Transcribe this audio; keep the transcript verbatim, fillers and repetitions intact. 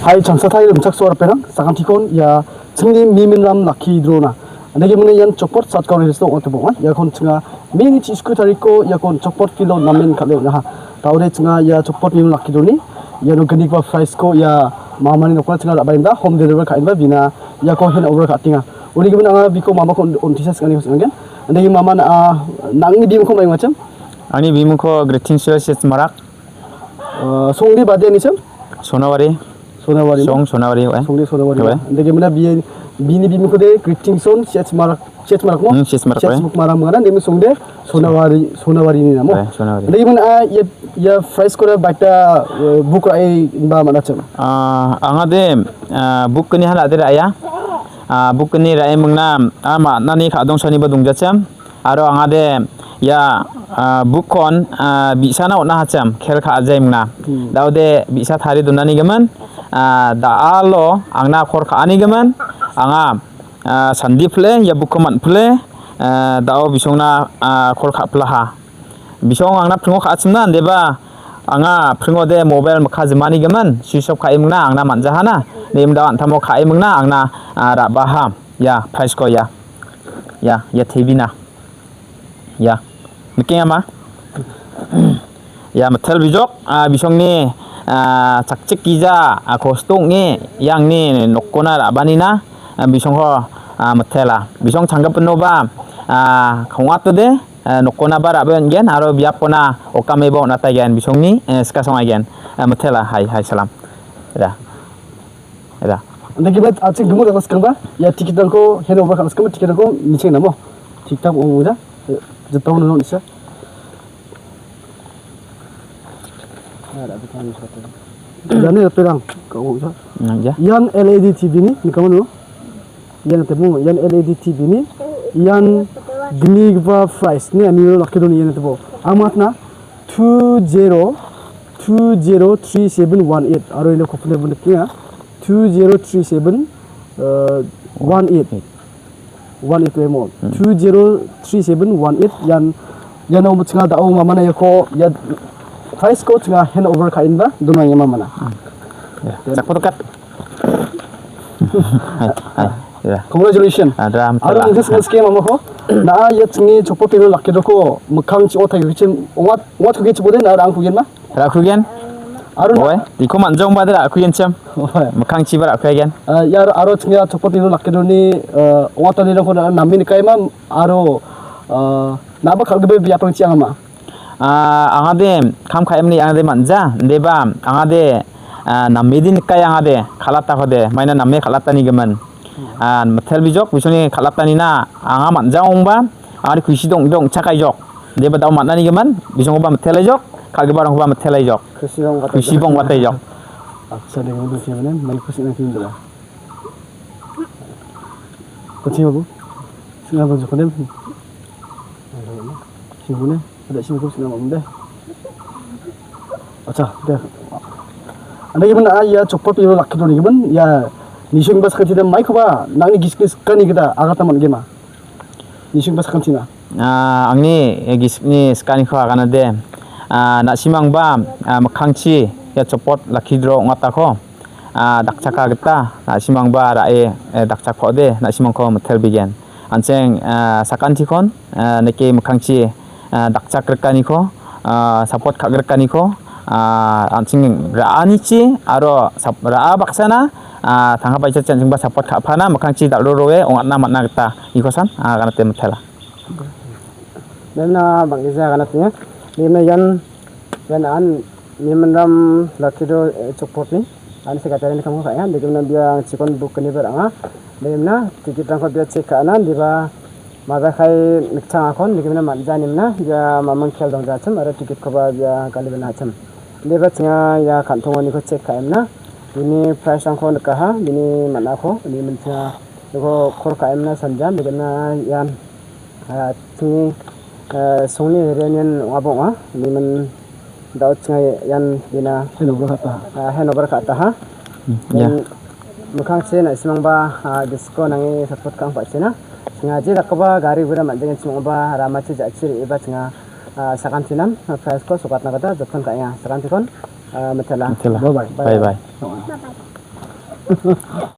Hai, changsatai rimchaksoa ripengrang, sakantikon ia chingni miminram lakki drona. Andake mingna ian Chokpot Satgaon Hills-o ong·atebonga. Iakon chinga May-ni chi-, sku tariko iakon Chokpot field-o namen kal·e on·aha. Daode chinga ia Chokpot mimin lakki droni iano gnigipa prize-ko ia mamani nokona chinga ra·baenba home delivery ka·enba bina iako hand over ka·atenga. Uni gimin anga biko mamako on-, on·tisa sing·aniko sing·angen. Andake mama na·a nangni bimingko maimachim? Angni bimingko Greeting Sales Marak. Ah, songde bade anichim? Sonawari. Sonawari. Song Sonawari, eh. Songde Sonawari. Oe. Andake mingna bi-, bini bimingkode Greeting Son, Sets Marak, Sets Marak mo? Hmm, Sets Marak, Sets oe. Marak mingna, nemi songde Sonawari, Sonawari ni namo. Oe, Sonawari. Andake mingna, ah, ia, ia prize-ko baita, eh, book ra·e inba man·achim? Ah, angade, ah, book-ni hala de ra·a. Ah, book-ni ra·e mingna, ah, ma·nani ka·dongchaniba dongjachim. Aro angade ia, ah, book-kon, ah, bi·sana on·a hachim, kel ka·a jaimingna. Hmm. Daode bi·sa tarie donani gimin, ah, da·alo angna kol ka·ani gimin, anga, ah, sandipile, ia book-ko man·pile, ah, da·o bisongna, ah, kol ka·pilaha. Bisong angna pringo ka·achimna, andeba anga pringode mobile mikka jimani gimin, switch off ka·e mingna, angna man·jahana. Nemi da·o antamo ka·e mingna, angna, ah, ra·baha. Ia, prize-ko ia. Ia, ia tebina. Ia, mikenga ma? Ia, mitel bijok, ah, bisongni, ah, chakchik gija, ah, kostokni, iangni nokkona ra·banina, ah, bisongko, ah, mitela. Bisong changgipinoba, ah, kongatode, ah, nokkonaba ra·be on·gen, aro biapona okameba on·ataigen, bisongni, eh, skasong aigen, ah, mitela, hai, hai, salam. Ida. Ida. Anda kiba achik dumut atas kangba, ia ticket-rangko hand over ka·na skangba, ticket-rangko nicheng namo. Tik tak ong uja. Jepang nono nisa. Jane reperang ka ong uja. Nang ja. Ian L E D T V ni, nikamo no. Ian tebo, ian L E D T V ni, ian gnigipa prize ni, ani lakki doni ian tebo. Ang matna two zero two zero three seven one eight, aro ino kopine bo nikenga. Two zero three seven, eh, one eight. One eight to emo. Hmm. Two zero three seven one eight, ian, iano chinga da·o mamana iako, ia prize-ko chinga hand over ka·enba, donang ia mamana. Hmm. Ya, jakpo tokat. Hai, hai, ya. Congratulations. Ah, dra, aro mitela. Ang just nge-skang mamako. Na·a ia chingni Chokpot Tengno lakki droko mikkang chi·o taikichim ong·at, ong·atkugenchim ode na·a ra·angkugenma? Ra·kugen. Aro na- Oe, diko man·jongba de ra·kugenchim. Oe. Mikkangchiba ra·kugen. Ah, ia aro, aro chingni Chokpot Tengno lakki droni, eh, ong·atanirangko na·a name nikaima aro, eh, na·aba kal·gipa biapangchi angama? Ah, angade kam ka·emni angade man·ja, indeba angade, ah, namedi nikai angade, kal·atakode, maina name kal·atanigimin. Ah, mitel bijok, bisongni kal·atanina anga man·ja ongba, angade kusi dong-, dongchakaijok. Indeba da·o man·anigimin, bisongkoba mitelaijok, kal·giparangkoba mitelaijok. Kusi bong bataijok. Kusi bong bataijok. Acha, dengan tu siapa ni? Main kusi nanti dulu. Kusi apa? Sini apa, Joko ni? Sini apa ni? Ada sini, sini apa benda? Acha, deh. Anda gimana, ah, ia Chokpot Tengno lakki droni gimin, ia nising bas kan tidak mai koba, nangni gisik ni skani kita, agata man gema. Nising bas kan sina. Ah, angni, eh, gisik ni skani ko agana de. Ah, na·simangba, ah, mikkangchi, ia Chokpot lakki dro ong·atako. Ah, dakchaka gita, na·simangba ra·e, eh, dakchakode, na·simangko mitel bigen. An·ching, ah, sakantikon, ah, neke mikkangchi, ah, dakchakrikaniko, ah, support ka·grikaniko, ah, an·ching ra·anichi aro sap-, ra·a baksana, ah, tangka paisa an·chingba support ka·pana mikkangchi dal·ro roe ong·atna man·a gita nikosan, ah, ganate mitela. Nena bang·gija ganatenga. Nena ian, ian an Miminram lakki dro, eh, Chokpotni, ani sekretari ni kamko ka·enga, degimna bia chikon book kani ber anga, degimna ticket rangko bia check ka·ana, diba majakai nikchang akon, degimna man·ja nimna, bia mamang kel dongjachim, aro ticket koba bia gali bena achim. Diba chinga ia kan·tongoniko check ka·emna, bini price rangko nikaha, bini man·ako, bini mintinga, niko kor ka·emna sanja, degimna ian Ah, chingni, ah, songni reunion ong·a bong·a. Nimin da·o chinga ian bina, hand over ka·ataha. Ah, hand over ka·ataha. Hmm, ya. Ian mikkangchi na·simangba, ah, disco nange support ka·ang pa·china. Chinga je dakgipa gari gura man·jengchim ong·ba ramachi ja·chi re·eba chinga, ah, sakantinan, ah, prize ko sokatna gita joton ka·enga. Sakantikon, ah, mitela. Mitela. Bye bye. Bye bye. Bye bye.